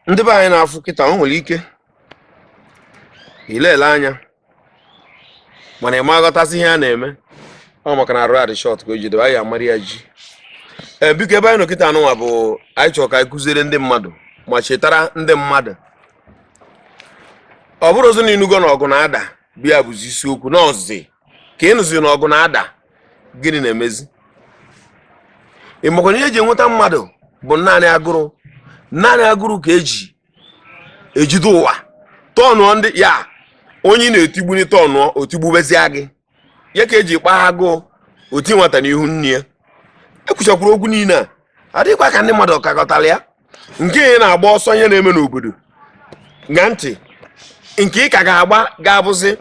Ndị be anyị na-afụ kịta, o nwere ike ilele anya, mana ị ma aghọtasị ihe a na-eme. Ọ maka na arụ adị short ka o jidebe anyị amara ya ji. Ee, biko, ebe anyị nọ kịta anụnwa bụ anyị chọrọ ka anyị kụziere ndị mmadụ ma chetara ndị mmadụ. Ọ bụrụ ozi na inugo na ọgụ na-ada, bịa bụzi isiokwu n'ọzị ka ị nụziri na ọgụ na-ada, gịnị na-emezi? Ị makwa na ihe eji enweta mmadụ bụ naanị agụrụ, naanị agụrụ ka eji ejide ụwa. Tọnụọ ndị ya onye ị na-etigbuni, tọnụọ otigbubezie gị ya ka eji kpaa agụụ oti nwata n'ihu nne ya. Ekwuchakwuru okwu niile a, adịghịkwa ka ndị mmadụ kakọtara ya. Nke ị na-agba ọsọ, ihe na-eme n'obodo ṅa ntị, nke ị ka ga-agba ga-abụzi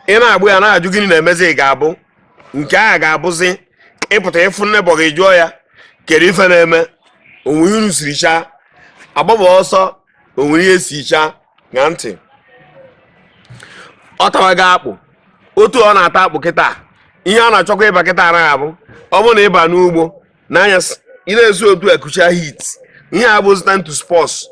ị na-agbụ ya na-ajụ gịnị na-emezi. Ị ga-abụ nke a ga-abụzi ịpụta ịfụ nnebọ gị, jụọ ya kedu ife na-eme, onwe ihe unu siri chaa agbaba ọsọ, onwere ihe si chaa. Ṅa ntị, ọ tawago akpụ otu ọ na-ata akpụ kịta. Ihe a na-achọkwa ịba kịta anaghị abụ ọ bụrụ na ịba n'ugbo n'anya ị na-ezu otu ekucha hit. Ihe a bụ time to sports,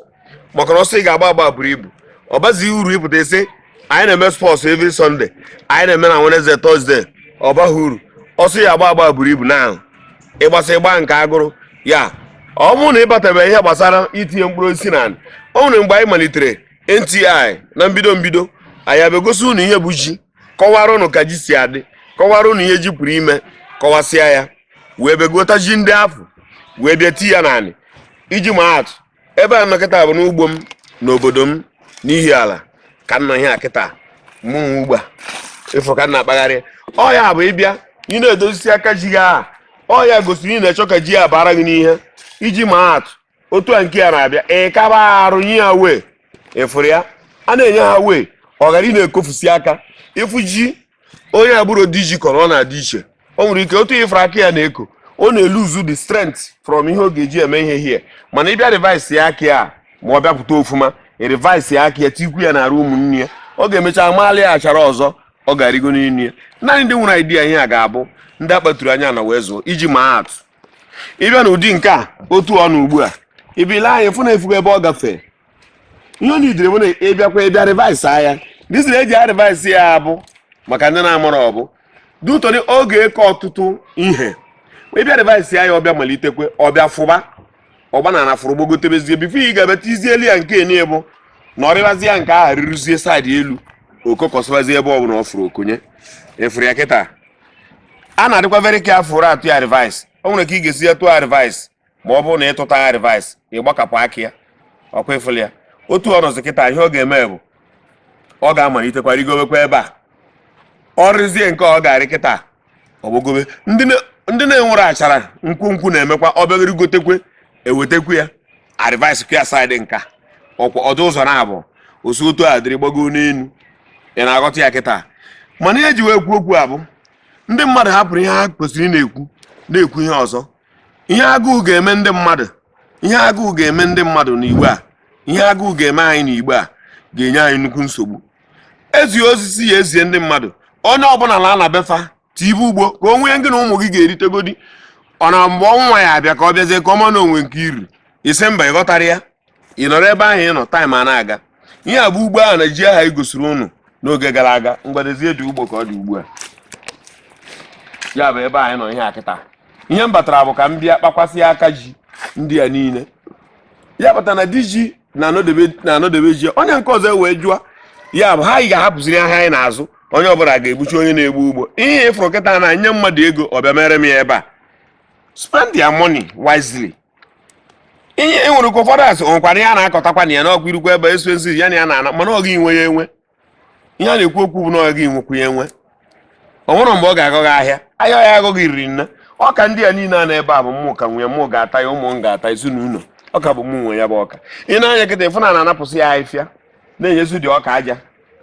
maka na ọsọ ị ga-agba agba buru ibu. Ọ bazighị uru ịpụta isi anyị na-eme sports every Sunday, anyị na-eme na Wednesday, Thursday. Ọ baghị uru. Ọsọ ya agba agba buru ibu na ịgbasa ịgba nke agụrụ ya. Ọ bụrụ na ịbatabeghị ihe gbasara itinye mkpụrụ osisi na anị, o nwere mgbe anyị malitere NTI na mbido mbido, anyị abịa gosi unu ihe bụ ji, kọwara unu ka ji si adị, kọwara unu ihe ji pụrụ ime, kọwasịa ya, wee begota ji ndị afọ, wee bịa ti ya naanị. Iji maa atụ, ebe a nọ kịta bụ n'ugbo m n'obodo m n'ihi ala ka m nọ ihe a kịta mụ nwe ugbo a ịfụ ka m na-akpagharị. Ọ ya bụ ịbịa ị na-edozisi aka ji gị aha, ọ ya gosiri ị na-echọ ka ji ya bara gị n'ihe. Iji maa atụ, otu a nke a na-abịa, ị kaba arụ nye ya wee ịfụrụ ya a na-enye ha wee ọ ghara ị na-ekofusi aka. Ịfụ ji onye agbụrụ dị ji kọrọ, ọ na-adị iche. O nwere ike otu ịfụrụ aka ya na-eko, ọ na-eluzu the strength from ihe ọ ga-eji eme ihe hie. Mana ịbịa revise ya aka ya, ma ọ bịapụta ofuma, revise ya aka ya, tikwu ya na-arụ ụmụnne ya, ọ ga-emecha maalị ya achara ọzọ, ọ ga-arịgo n'elu ya. Naanị ndị nwere idea ihe a ga-abụ ndị akpatụrụ anya na wee zụọ. Iji maa atụ, ịbịa n'ụdị nke a otu ọnụ ugbu a, ibile anya fụ na efugo ebe ọ gafee ihe ọ nidere bụ na ịbịakwa ịbịa revise ya. Dịsị eji a revise ya bụ maka ndị na-amara ọbụ dutoni oge eke ọtụtụ ihe. Ịbịa revise ya, ọbịa malitekwe, ọbịa fụba ọgba na na fụrụ gbogotebezie before ị ga-abịa tizielu ya nke eni bụ na ọrịbazie ya nke ahụ rịrụzie side elu, okokọsịbazie ebe ọbụla ọ fụrụ okonye efuru ya. Kịta a na-adịkwa very careful atụ ya revise. O nwere ka ị ga-esi ya tụọ ya revise, ma ọ bụrụ na ịtụta ya revise, ị gbakapụ aka ya ọkwa ịfụli ya otu ọ nọzi kịta. Ihe ọ ga-eme bụ ọ ga-amalitekwa rigobekwa ebe a, ọ rịzie nke ọ ga-arị kịta, ọgbogobe. Ndị na-enwere achara nkwụ na-emekwa ọ bịagorigotekwe, ewetekwu ya a revise kwa ya side nka ọkwa ọdụ ụzọ na-abụ osi otu a dịrị gbago n'elu. Ị na-aghọta ya kịta? Mana ihe eji wee kwu okwu a bụ ndị mmadụ hapụrụ ihe ha kwesịrị ị na-ekwu, na-ekwu ihe ọzọ. Ihe agụụ ga-eme ndị mmadụ, ihe agụụ ga-eme ndị mmadụ n'igbe a, ihe agụụ ga-eme anyị n'igbe a ga-enye anyị nnukwu nsogbu. Ezie osisi ya ezie ndị mmadụ, onye ọbụla na-ana befa tibe ugbo ka o nwee gị na ụmụ gị ga-eritegodi. Ọ na mgbe ọnwa ya abịa ka ọ bịazie ka ọ ma na onwe nke iri isi mba, ị ghọtara ya? Ị nọrọ ebe ahụ ị nọ, time a na-aga. Ihe a bụ ugbo ahụ na ji ahụ anyị gosiri unu n'oge gara aga. Mgbadezie dị ugbo ka ọ dị ugbu a. Ya bụ ebe anyị nọ ihe a kịta. Ihe m batara bụ ka m bịa kpakwasị aka ji ndị a niile. Ya bata na di ji na-anọdebe ji onye nke ọzọ wee jụọ ya bụ ha anyị ga-ahapụziri ahịa anyị na-azụ. Onye ọbụla ga-egbuchi onye na-egbu ugbo. Ihe ịfụrụ kịta na nye mmadụ ego, ọ bịa mere m ya ebe a. Spend your money wisely. Ihe e nwere ka ụfọdụ asị onwekwara ihe a na-akọtakwa na ya n'ọkwa irukwa ebe expenses ya na ya na-ana, mana ọ gị nwe ya enwe. Ihe a na-ekwu okwu bụ na ọ gị nwekwu ya enwe. Ọ nwere mgbe ọ ga-agọ gị ahịa, ahịa ya agọ gị riri nne. Ọka ndị a niile a na ebe a bụ mmụ ka nwe mụ ga-ata ya, ụmụ m ga-ata, ezinụlọ ọka bụ mụ nwe ya. Bụ ọka ị na-anya kịta ịfụ na na-anapụsị ya ahịfịa, na-enyezi dị ọka aja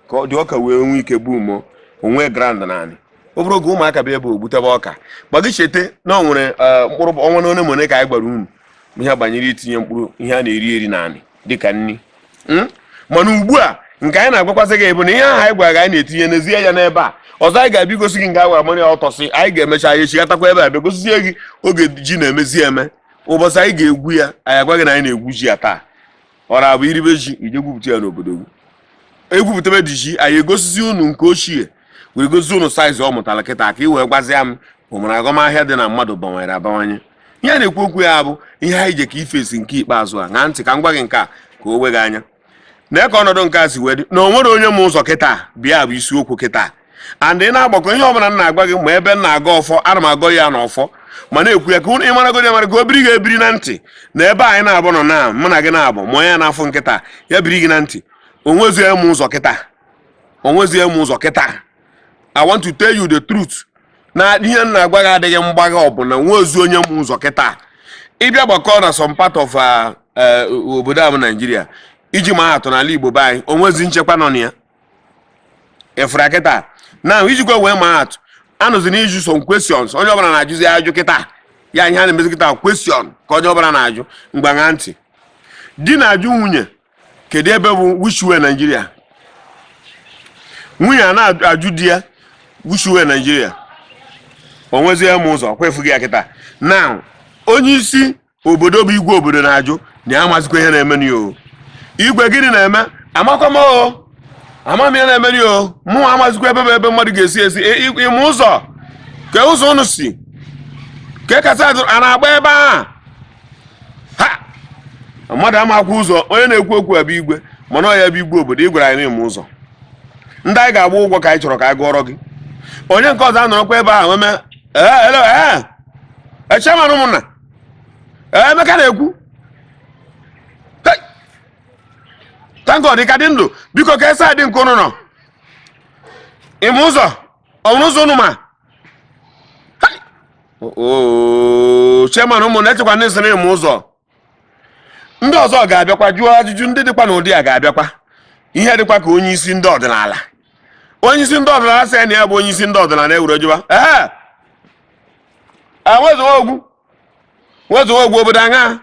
ka dị ọka wee nwee ike bumo onwe grand naanị obere oge. Ụmụaka bịa ebe ogbutebe ọka gbagị. Cheta na o nwere mkpụrụ ọnwa na one ma one ka anyị gwara unu ihe banyere itinye mkpụrụ ihe a na-eri eri naanị dịka nri. Mana ugbu a nke anyị na-agwakwasị gị bụ na ihe ahụ anyị gwara gị anyị na-etinye n'ezie ya n'ebe a ọzọ. Anyị ga-abịa igosi gị nke a gwara mara ya ọtọsị. Anyị ga-emecha ya echigatakwa ebe a bịa gosizie gị oge ji na-emezi eme. Ụbọchị anyị ga-egwu ya, anyị agwa gị na anyị na-egwu ji ya taa. Ọ na-abụ iribe ji, ije gwupụta ya n'obodo gị. Egwupụtebe dị ji, anyị egosizi unu nke ochie, wee gosi unu size ọ mụtara kịta, ka ị wee gwazịa m o nwere agọmahịa dị na mmadụ bawanyere abawanye. Ihe a na-ekwu okwu ya bụ ihe anyị je ka ifesi nke ikpeazụ a. Ṅaa ntị ka m gwa gị nke a ka o wee gị anya na ka ọnọdụ nke a si wee dị na o nwere onye m ụzọ kịta bịa bụ isiokwu kịta. And ị na-agbakọ ihe ọbụla m na-agwa gị, ma ebe m na-agọ ọfọ, ana m agọ ya n'ọfọ, ma na-ekwu ya ka ị maragodi amara, ka o biri gị ebiri na ntị na ebe anyị na-abụ nọ na mụ na gị na-abụ, ma onye na-afụ nkịta ya biri gị na ntị. Onwezie m ụzọ kịta, onwezie m ụzọ kịta. I want to tell you the truth na ihe m na-agwa gị adịghị mgbagha ọbụla. Nweozi onye m ụzọ kịta. Ịbịa gbakọ na some part of obodo a bụ Naijiria, iji maa atụ, n'ala Igbo be anyị, onwezi nchekwa nọ na ya ịfụra kịta na ijikwa wee maa atụ, anụzi na ịjụ some questions onye ọbụla na-ajụzi ajụ kịta ya. Ihe a na-emezi kịta, question ka onye ọbụla na-ajụ. Mgbagha ntị, di na-ajụ nwunye, kedu ebe bụ which way Nigeria? Nwunye a na-ajụ di ya, which way Nigeria? O nwezie m ụzọ kwefughị ya kịta. Now, onye isi obodo bụ igwe obodo na-ajụ na ya amazikwa ihe na-eme n'iyo. O igwe, gịnị na-eme? Amakwa m o, ama m ihe na-eme n'iyo. Mụ amazikwa ebe bụ ebe mmadụ ga-esi esi ịma ụzọ ka ụzọ unu si ka kasị a na-agba ebe a ha mmadụ amakwa ụzọ. Onye na-ekwu okwu ebe igwe, mana ọ ya ebe igwe obodo ị gwara anyị na ịma ụzọ, ndị anyị ga-agba ụgwọ ka anyị chọrọ ka anyị gụọrọ gị. Onye nke ọzọ anọrọkwa ebe ahụ eme ee ee chairman ụmụnna. Ee, Emeka na-ekwu. Hey! Thank God ka dị ndụ. Biko, ka esa dị nke unu nọ ịma ụzọ, ọ nwere ụzọ unu ma? Hey! Oo, chairman ụmụnna, echekwa ndị sịrị ịma ụzọ. Ndị ọzọ ga-abịakwa jụọ ajụjụ ndị dịkwa n'ụdị a ga-abịakwa. Ihe dịkwa ka onye isi ndị ọdịnala, onye isi ndị ọdịnala sị na ya bụ onye isi ndị ọdịnala, ewere jụba ee nwezuo nwezuo ogwu obodo aṅa.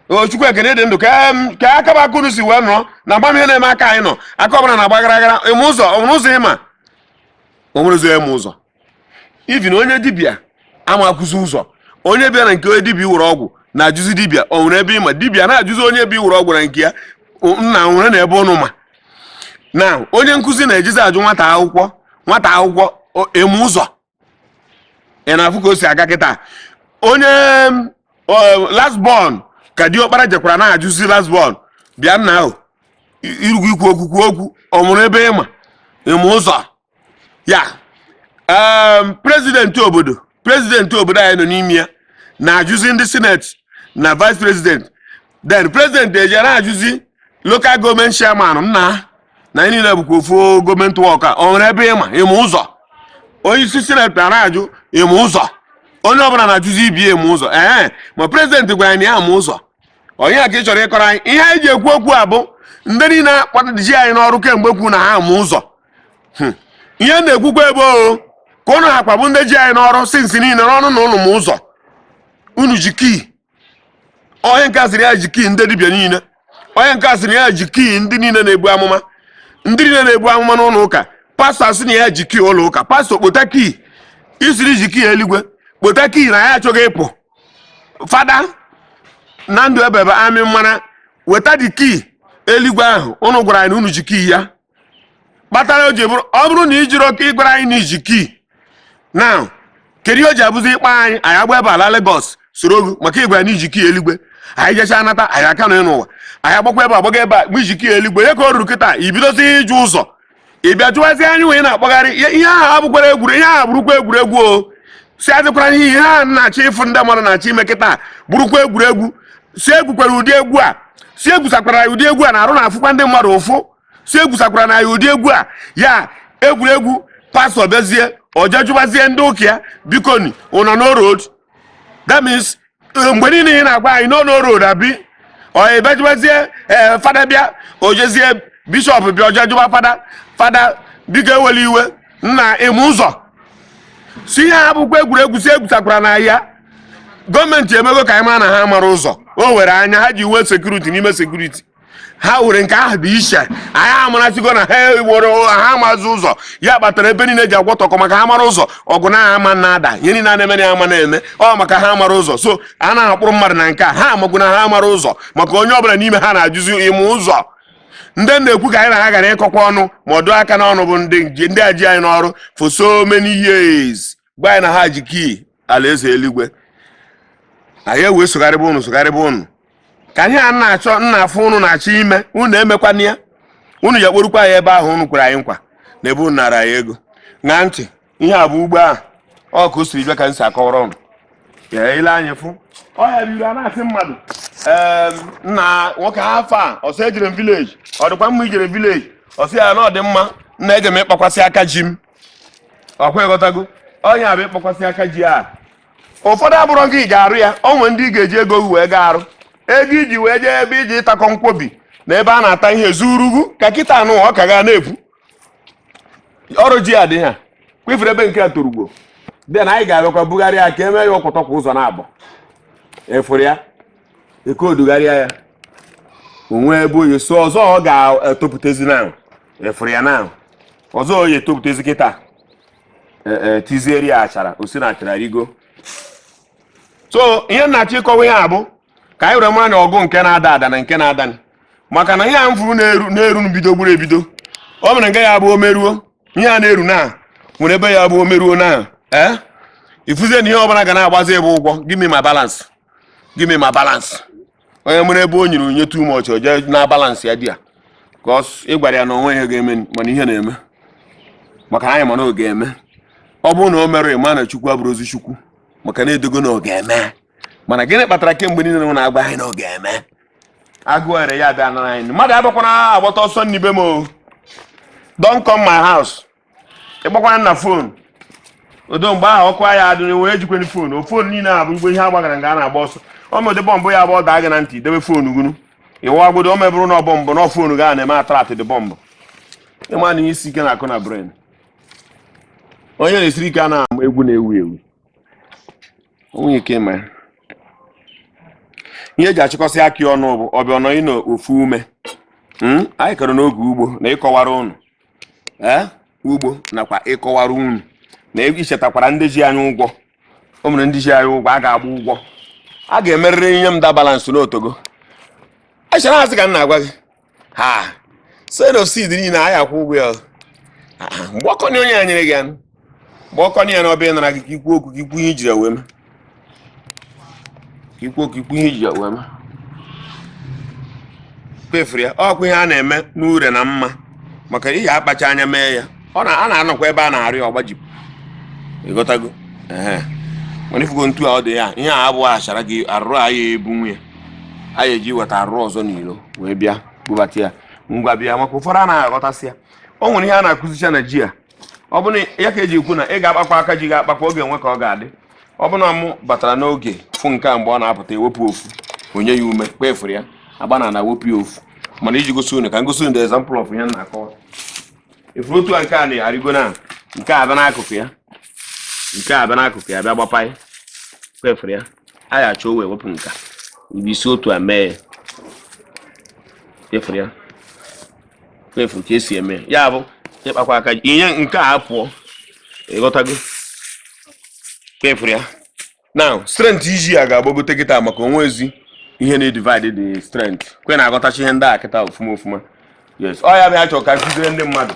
O Chukwu ekene dị ndụ ka aka bụ aka unu si wee nọrọ na agbamihe na-eme aka anyị nọ aka ọbụla na-agba gara gara. Ịma ụzọ, ọ nwere ụzọ ịma, o nwere ụzọ ịma ụzọ. Even onye dibịa ama akwụzi ụzọ. Onye bịa na nke onye dibịa were ọgwụ na-ajụzi dibịa, o nwere ebe ịma? Dibịa na-ajụzi onye ebe iwere ọgwụ na nke ya, nna nwere na ebe ụnụ ma na onye nkụzi na-ejizi ajụ nwata akwụkwọ, nwata akwụkwọ eme ụzọ. Ị na-afụ ka o si aga kịta? Onye last born ka diọkpara jekwara na-ajụzi last born, bịa nna ahụ irugwu ikwu okwu, kwuo okwu, ọ mụrụ ebe ịma ịma ụzọ ya. President obodo, president obodo anyị nọ n'ime ya na-ajụzi ndị senate na vice president, then president eje na-ajụzi local government chairman, nna na anyị niile bụkwa ofu government worker, ọ nwere ebe ịma ịma ụzọ? Onye isi senate na-ajụ ịma ụzọ. Onye ọbụla na-ajụzi ibi ịma ụzọ. Ee, ma president gwara anyị na ya ama ụzọ. Onye a ka ị chọrọ ịkọrọ anyị ihe anyị ji ekwu okwu a bụ ndị niile ji anyị n'ọrụ kemgbe kwu na ha ama ụzọ. Ihe m na-ekwukwa ebe o ka ụnụ ha kwabụ ndị ji anyị n'ọrụ since niile n'ọnụ na ụnụ ma ụzọ unu ji key. Onye nke a sịrị ya ji key ndị dibịa niile, onye nke a sịrị ya ji key ndị niile na-ebu amụma, ndị niile na-ebu amụma n'ụlọ ụka. Pastọ asị na ya ji key ụlọ ụka. Pastọ, kpota key isiri ji key eluigwe, kpota key na ya achọghị ịpụ. Fada na ndụ ebebe amị mmana, weta dị key eluigwe ahụ ụnụ gwara anyị na unu ji key ya. Kpatara o ji bụrụ, ọ bụrụ na i jiri oke ịgwara anyị na iji key now, kedu ihe o ji abụzi ịkpa anyị, anyị agba ebe ala Lagos soro gị maka ịgwa na iji key eluigwe? Anyị jechaa nata, anyị aka nọ n'ụwa, anyị agbakwa ebe agbaga ebe a mgbe iji key eluigwe ihe ka o ruru kịta, ibidozi ịjụ ụzọ, ị bịa jụwazi anyị wee na-akpagharị ihe ahụ abụkwara egwuregwu. Ihe ahụ bụrụkwa egwuregwu o si adịkwara ihe ihe a na-achọ ịfụ ndị mmadụ na-achọ ime kịta bụrụkwa egwuregwu. Si egwukwara ụdị egwu a, si egwusakwara ya ụdị egwu a na-arụ na-afụkwa ndị mmadụ ụfụ. Si egwusakwara na ya ụdị egwu a ya egwuregwu. Pastọ bịazie, ọje jụbazie ndị ụka ya, biko ni ụnọ no road? That means mgbe niile ị na-agwa anyị no no road abi ọ ebejụbazie. Ee, fada bịa, ojezie bishọp bịa, oje jụba fada, fada biko ewela iwe, nna ịma ụzọ? Si ihe a bụkwa egwuregwu, si egwusakwara na ya. Gọọmenti emego ka anyị mara na ha mara ụzọ. O were anya ha ji wee security n'ime security. Ha were nke ahụ dị iche. Anyị amarasịgo na ha were ha amazi ụzọ ya kpatara ebe niile ji agwọtọkọ, maka ha mara ụzọ, ọgụ na ama na-ada, ihe niile a na-eme na ama na-eme ọ maka ha mara ụzọ. So a na-akpụrụ mmadụ na nke a, ha amagwu na ha mara ụzọ, maka onye ọbụla n'ime ha na-ajụzi ime ụzọ. Ndị na-ekwu ka anyị na ha gara ịkọkwa ọnụ ma ọ dụ aka n'ọnụ bụ ndị a ji anyị n'ọrụ for so many years, gwa anyị na ha ji kii alaeze eluigwe. Anyị ewee sogharịba unu, sogharịba unu ka anyị a na-achọ nna afụ unu na-achọ ime unu emekwana ya. Unu ya kporukwa ya ebe ahụ unu kwere anyị nkwa na ebe unu nara anyị ego. Ṅaa ntị, ihe a bụ ugbo ahụ ọ ka o siri bịa ka m si akọwara unu ya. Ile anyị fụ ọhịa bụ ilu a na-asị mmadụ, nna nwoke afọ a ọsọ ejere m village, ọ dịkwa mma ijere village? Ọ sị ya na ọ dị mma, nna, eje m ịkpakwasị aka ji m. Ọkwa ịghọtago ọnya bụ ịkpakwasị aka ji a? Ụfọdụ abụrọ gị ga-arụ ya. O nwere ndị ị ga-eji ego gị wee gaa arụ ego iji wee jee ebe iji ịtakọ nkwobi na ebe a na-ata ihe zurugwu ka kịta anụ ọ ka ga na-epu ọrụ ji a dị ha kwefere ebe nke a torugbo. Den anyị ga-abịakwa bugharịa ka eme ya ọkwọtọkwa ụzọ na-abọ efuru ya, ekodugharịa ya onwe ebe oyi so ọzọ ọ ga-etopụtezi na efuru ya na ọzọ oyi etopụtezi kịta tizieri ya achara osi na achara rigo. So ihe nna-achọ ịkọwa ihe a bụ ka anyị were mara na ọgụ nke na-ada ada na nke na-ada, maka na ihe a m furu na-eru na-eru bido gburu ebido. O mere nke ya bụ omeruo ihe a na-eru na nwere ebe ya bụ omeruo na ee ifuzie na ihe ọbụla ga na-agbazi ebe ụgwọ. Give me my balance, give me my balance. Onye nwere ebe o nyere onye too much, o jee na balance ya di ya ka ị gwara ya na onwe ihe ga-eme, mana ihe na-eme maka anyị mana ọ ga-eme. Ọ bụrụ na o merụ, ịma na Chukwu abụrụ ozi Chukwu, maka na edogo na ọ ga-eme. Mana gịnị kpatara kemgbe niile na na-agba anyị na ọ ga-eme? Agụụ ere ya bịa nara anyị. Mmadụ abịakwana agbata ọsọ n'ibe m o. Don't come my house. Ịgbakwana na phone odo mgbe ahụ ọkụ anya adịrị wee jikweni phone o. Phone niile a bụ igwe ihe agbagara nga a na-agba ọsọ. Ọmọdụ bọmbụ ya agba, ọ daa gị na ntị, debe phone gụnụ ịwagodo. O mebụrụ na bọmbụ na phone gị a na-eme attract the bọmbụ. Ịma na ihe isi ike na-akụ na brain onye na-esiri ike a na-ama egwu na-ewu ewu onwe ike ịma ya. Ihe eji achịkọsị akị ọnụ bụ ọbịa ọnọ ịnọ ofu ume. Anyị kọrọ n'oge ugbo na ịkọwara unu ee ugbo nakwa ịkọwara unu na ichetakwara ndị ji anyị ụgwọ. O mere ndị ji anyị ụgwọ, a ga-agba ụgwọ, a ga-emerịrị ihe m da balance n'otogo achara asị ka m na-agwa gị ha send of seed niile anyị akwụ ụgwọ ya. Mgbe ọkọni onye ya nyere gị anụ, mgbe ọkọni ya na ọbịa nara gị ka ikwu okwu, ka ikwu ihe ijiri wee mee, ka ikwu okwu, ikwu ihe iji wee mee kpefuru ya. Ọkwa ihe a na-eme n'ure na mma maka ihe akpacha anya mee ya. Ọ na a na-anọkwa ebe a na-arịọ ọgbajipụ, ịghọtago? Ehe, mana ifugo ntu a ọ dị ya, ihe a abụghị achara gị arụrụ anyị ebu nwunye anyị eji weta arụrụ ọzọ n'ilo wee bịa bubata ya. Ngwa bịa, maka ụfọdụ anaghị aghọtasị ya. O nwere ihe a na-akụzicha na ji a. Ọ bụ na ya ka eji ekwu na ị ga-akpakwa aka ji ga-akpakwa oge nwe ka ọ ga-adị. Ọ bụ na mụ batara n'oge fụ nke a mgbe ọ na-apụta, ewepụ ofu onye ya ume kpefuru ya agba na ana wepụ ya ofu. Mana iji gosi unu ka m gosi unu the example of ihe m na-akọwa ifuru otu a, nke a na-arịgo na nke a abịa n'akụkụ ya, nke a abịa n'akụkụ ya, bịa gbapa ya kpefuru ya. A ya achọ o wee wepụ nka ibi isi otu a mee ya kpefuru ya, kpefuru ka esi eme ya bụ ịkpakwa aka inye nke a pụọ, ịghọtago? Kpefuru ya. Now strength iji ya ga-agbagote kịta maka onwe ezi ihe na-edivide the strength kwe na-aghọtachi ihe ndị a kịta ofuma ofuma. Yes, ọ ya bụ ya chọrọ ka kụziere ndị mmadụ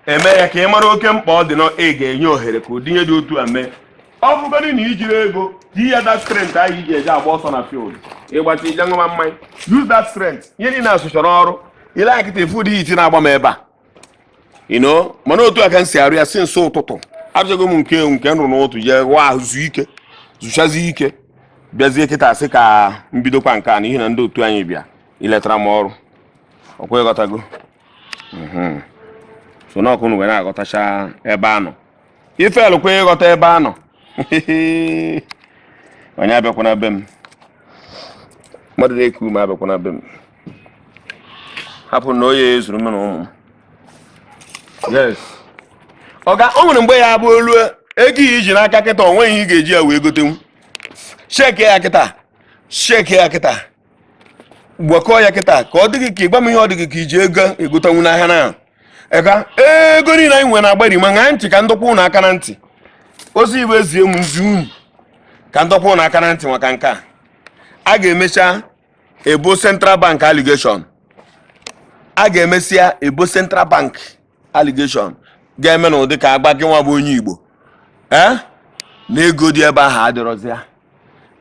eme ya ka ị mara oke mkpa ọ dị na ị ga-enye ohere ka ụdị ihe dị otu a mee. Ọ bụgodị na ijiri ego ji ya, that strength ahụ iji eje agba ọsọ na field, ịgbacha ije ṅụma mmanya, use that strength. Ihe niile asụchara ọrụ ile anya kịta efu dị iti na-agba m ebe a mana otu a ka m si arụ ya si nso ụtụtụ abịago m nke m rụrụ n'ụtụ jee ghụọ ahụ zuo ike, zụchazie ike, bịazie kịta sị ka m bidokwa nke a n'ihi na ndị otu anyị bịa iletara m ọrụ. Ọkwa ịghọtago? So na ọkụ unu wee na-aghọtacha ebe a nọ ifelụkwa ịghọta ebe a nọ. Onye abịakwana be m, mmadụ na-eku ume abịakwana be m, hapụ na oye ezuru m na ụmụ m. Yes, ọga, o nwere mgbe ya bụ olu ego iji n'aka kịta, o nweghị ihe ị ga-eji ya wee gotenwu. Sheke ya kịta, sheke ya kịta. Gwakọọ ya kịta ka ọ dị gị ka ịgwa m ihe ọ dị gị ka iji ego egotanwu n'ahịa na ega ego niile anyị nwere na-agbari. Ma ṅaa ntị ka ndọkwa ụnụ aka na ntị. Ozi Igbo ezie m nzi unu ka ndọkwa ụnụ aka na ntị maka nke a. A ga-emecha ebo Central Bank allegation, a ga-emesịa ebo Central Bank allegation ga-eme na ụdị ka agba gị nwa bụ onye Igbo, ee, na ego dị ebe ahụ adịrọzi ya,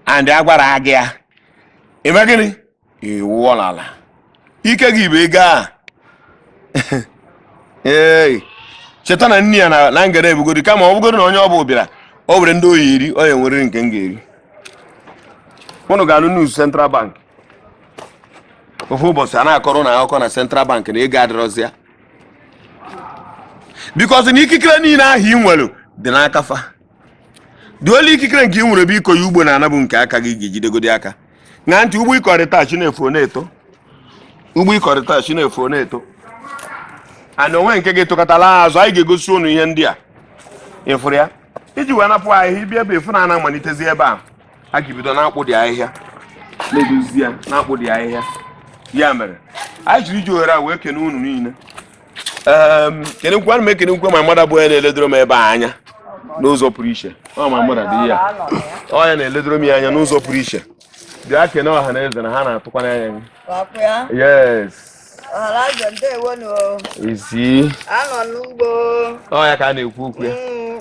and agwara gị ya ime gịnị? Iwụọ n'ala ike gị bụ ego a. Ee, cheta na nne ya na ngara ebugodi, kama ọ bụgoro na onye ọ bụ bịara o were ndị oyi eri, ọ ya enwerịrị nke m ga-eri. Ụnụ ga-anụ news Central Bank ofu ụbọchị, a na-akọrọ na akụkọ na Central Bank na ego adịrọzi ya, because na ikikere niile ahụ ị nwere dị n'aka fa. Dị olu ikikere nke ị nwere bụ ịkọ ya ugbo na ana bụ nke aka gị ga-ejidegodi aka. Ṅaa ntị, ugbo ịkọrịta chi na-efo na-eto, ugbo ịkọrịta chi na-efo na-eto, ana onwe nke ga-etokọtala azụ. Anyị ga-egosi ụnụ ihe ndị a ịfụrụ ya iji wee napụ ahịhịa. Ịbịa ebe ịfụ na ana amalitezi ebe a, a ga-ebido na-akpụ dị ahịhịa, na-edozi ya, na-akpụ dị ahịhịa. Ya mere anyị jiri iji ohere a wee kene unu niile. Kenekwa, ana m ekenekwa ma mmadụ bụ onye na-eledoro m ebe a anya n'ụzọ pụrụ iche. Ọ ma mmadụ dị ya, ọ ya na-eledoro m ya anya n'ụzọ pụrụ iche. Bịa kene ọha na eze na ha na-atụkwana anya gị. Papa ya. Yes. Ọhanaeze, ndewonu. Isi. Anọ n'ugbo. Ọ ya ka a na-ekwu okwu ya.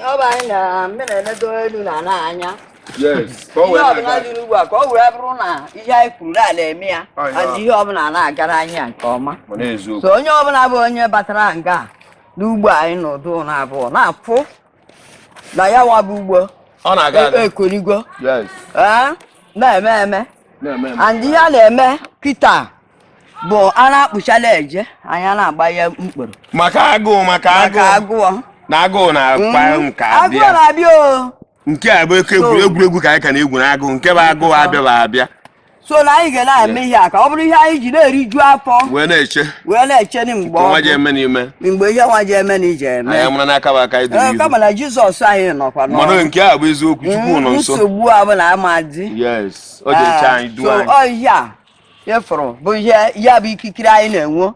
Ọ bụ anyị na mmiri na-enedo elu na ana anya. Yes, ka o ihe wee ọbụla na-aga. dị n'ugbo a, ka ọ wee bụrụ na ihe anyị kwuru na na-eme ya. Ọ ya. And ihe ọbụla na-agara anyị ya nke ọma. Ma na-eziokwu. So onye ọbụla bụ onye batara nga n'ugbo anyị n'ụdị ụlọ abụọ na-afụ na ya nwa bụ ugbo Ọ na-aga aga. Ekoligo. Yes. Ee, na-eme eme. Na-eme eme. And ihe a na-eme kịta bụ a na-akpụchala eje, anyị a na-agbanye mkpụrụ. Maka agụụ, maka maka agụụ. Agụụ. Na agụụ na-akpa nke Agụụ abịa. na-abịa o. Nke a bụ oke egwuregwu ka anyị ka na-egwu na agụụ nke bụ agụụ abịa abịa. So na anyị ga na-eme ihe a ka ọ bụrụ ihe anyị ji na-eriju afọ. Wee na-eche. Wee na-eche ni mgbe ka ọ nwa ji bụ eme n'ime. Mgbe ihe nwa ji eme na ije eme. Anyị amara n'aka bụ aka anyị dịrị Ee, ihu. kama na Jizọs anyị nọkwa Mana n'ọrụ. nke a bụ eziokwu, Chukwu nọ nso. Nsogbu a bụ na ama dị. Yes, ọ ga-eche anyị, duo So anyị. ọ ihe a ịfụrụ bụ ihe ya bụ ikikere anyị na-enwe.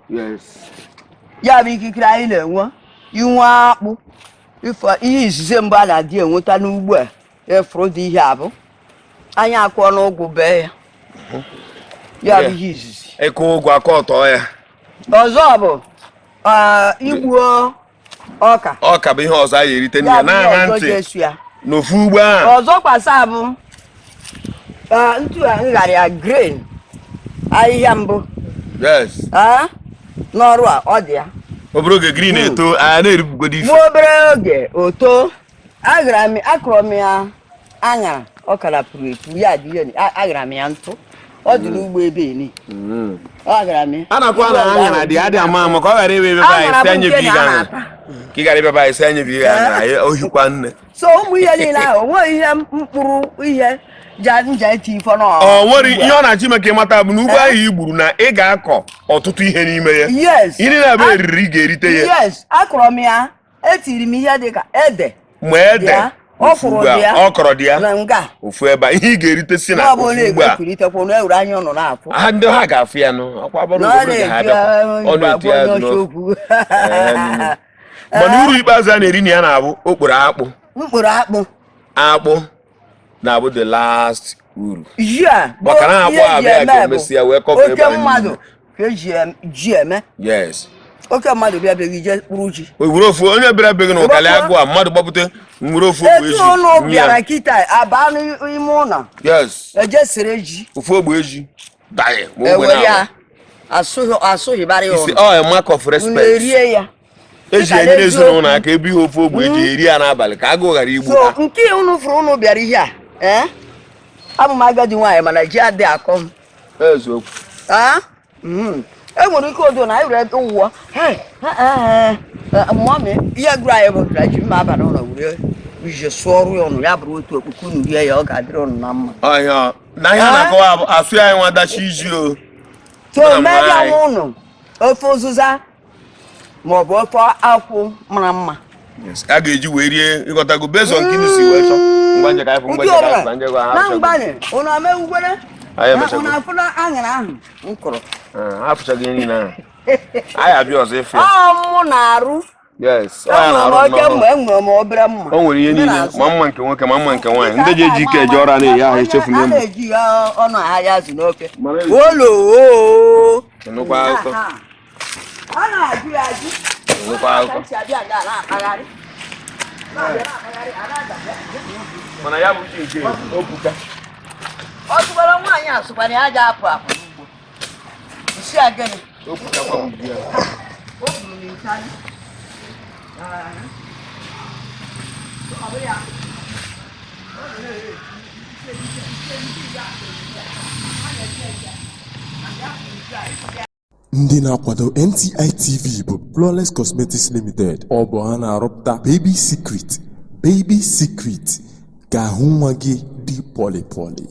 Ya bụ ikikere anyị na-enwe inwe akpụ ifo. Ihe izizi mbụ a na-adị enweta n'ugbo a ịfụrụ dị ihe a bụ anyị akwụọ n'ụgwụ bee ya. Ya bụ ihe izizi. Ịkụ ụgwọ aka ọtọ ya. Ọzọ bụ igbuo ọka. Ọka bụ ihe ọzọ anyị erite Ya n'ihe bụ ihe na-aṅa ọzọ ntị ga-esu ya. N'ofu ugbo ahụ. Ọzọ kwasa bụ ntu a nghara ya grain ahịhịa mbụ. N'ọrụ a ọ dị ya. Obere oge green eto, a na-eripụgodo ife. Nwa obere oge o too, aghara m akụrụ m ya aṅara, ọ kara pụrụ epu ya dị ihe aghara m ya ntụ, ọ dị n'ugbo ebe eni ọ aghara m ya. A na-akwa na aṅara dị adị ama ama ka ọ ghara ịbịa ebe anyị Aṅara si bụ anyị nke bi na a ga aṅara na-ata. ka ị gara ịbịa be anyị si anyị bi ga aṅara anyị ohikwa nne. So ụmụ ihe niile ahụ, o nweghị ihe mkpụrụ ihe ja nja eti ifo n'ọ. Ọ nwere ihe ọ na-achọ ime ka ị mata bụ na ugbo ahụ i gburu na ị ga-akọ ọtụtụ ihe n'ime ya. Yes. Ihe niile abụ eriri, ị ga-erite ya. Yes, akụrụ m ya, etiri m ihe dịka ede. Ma ede Ya, ofu ọkwụrụ ugbo a, dị ya. ọkọrọ dị ya. Na nga. Ofu ebe a, ihe ị ga-erite si na Na ọ bụ ofu na ugbo a. ekwuritekwa na ewere anya ụnụ na-afụ. Ha ndị ha ga-afụ ya nụ ọkwa bụrụ Na ọ oge ha na-eji abịakwa ọ na-eti onye ya ọcha n'ofe. okwu. Mana uru ikpeazụ a na-eri na ya na-abụ okporo akpụ. Mkpụrụ akpụ. Akpụ na-abụ the last uru. Ji a bụ Maka na akpụ ihe a eji bịa eme ga-emesi ya wee bụ cover oke ebe anyị mmadụ niile. ka eji ji eme. Oke mmadụ bịa bịa ije kpụrụ ji. O were ofu onye bịara beghị na ụkalị agụ a mmadụ gbapụte nwere ofu ogbe Etu eji ụnụ nye ya. Bịara kịta aba n'ime ụlọ. Eje sere ji. Ofu ogbe eji daghị ma ogbe Ewere ya na asụghịbarị ya isi ụnụ. ọ a mark of Unu respect. erie ya. Eji Dịka enyere ezinụlọ n'eziokwu. aka ebe ihe ofu ogbe eji eri ya n'abalị ka agụụ ghara igbu So ha. nke unu fụrụ unu bịara ihe a, ee, abụ m agadi nwaanyị, mana ji adị akọ m. Eziokwu. Ah? E nwere ike odo na anyị were ụwọ mummy, ihe gụrụ anyị bụ gara ji mma aba n'ụlọ were ije sụọ ọrụ ya ụnụ ya bụrụ otu okpukpu unu rie ya, ọ ga-adịrị ụnụ na mma. Ọhịa na ihe a na-akọwa bụ asụ ya nwa dachi iji o. So Mana mebịa anyị- nwa ụnụ ofe ụzụza maọbụ ofe akwụ mara mma. Yes, a ga-eji wee rie ịghọtago based on gịnị si wee chọọ. Ngwa nje ka anyị fụ, ngwa Ndị nje ka anyị ọbụla fụ, nje ka ha na chọgo. mgbanị ụnụ amewugwere. Anyị emechago. Unu afụla aṅara ahụ m kụrụ? Ah, afụchago ihe niile ahụ. Anyị abịa ọzọ ịfụ ya. Ọ mụ na-arụ. Yes, ọ ya Enwere m na-arụ oke nnọọ. mma, enwere m obere mma. O nwere ihe Ndị niile, na-azụ. ma mma nke nwoke ma mma nke nwaanyị. Ndị ji eji ike eje ọrụ a na-eyi ahụ echefu A n'elu. na-eji ya ọnụ ahịa azụ n'ofe. Mara ezi. Olo. Nnukwu akụkọ. A na-ajụ ya ajụ. Nnukwu akụkọ. Ka ntị abịa nga na-akpagharị. Na-abịa na-akpagharị, a na-adabịa. Mana ya bụ ji nke opuka. Ọ sụkwara nwaanyị a sụkwara ya aja apụ apụ n'ugbo. Nsị a gịnị? Opukakwa bụ ji ya. O buru m nchadị. Ọ bụ ya. Ndị na-akwado NTI TV bụ Flawless Cosmetics Limited. Ọ bụ ha na-arụpụta Baby Secret. Baby Secret ka ahụ nwa gị dị pọlị pọlị.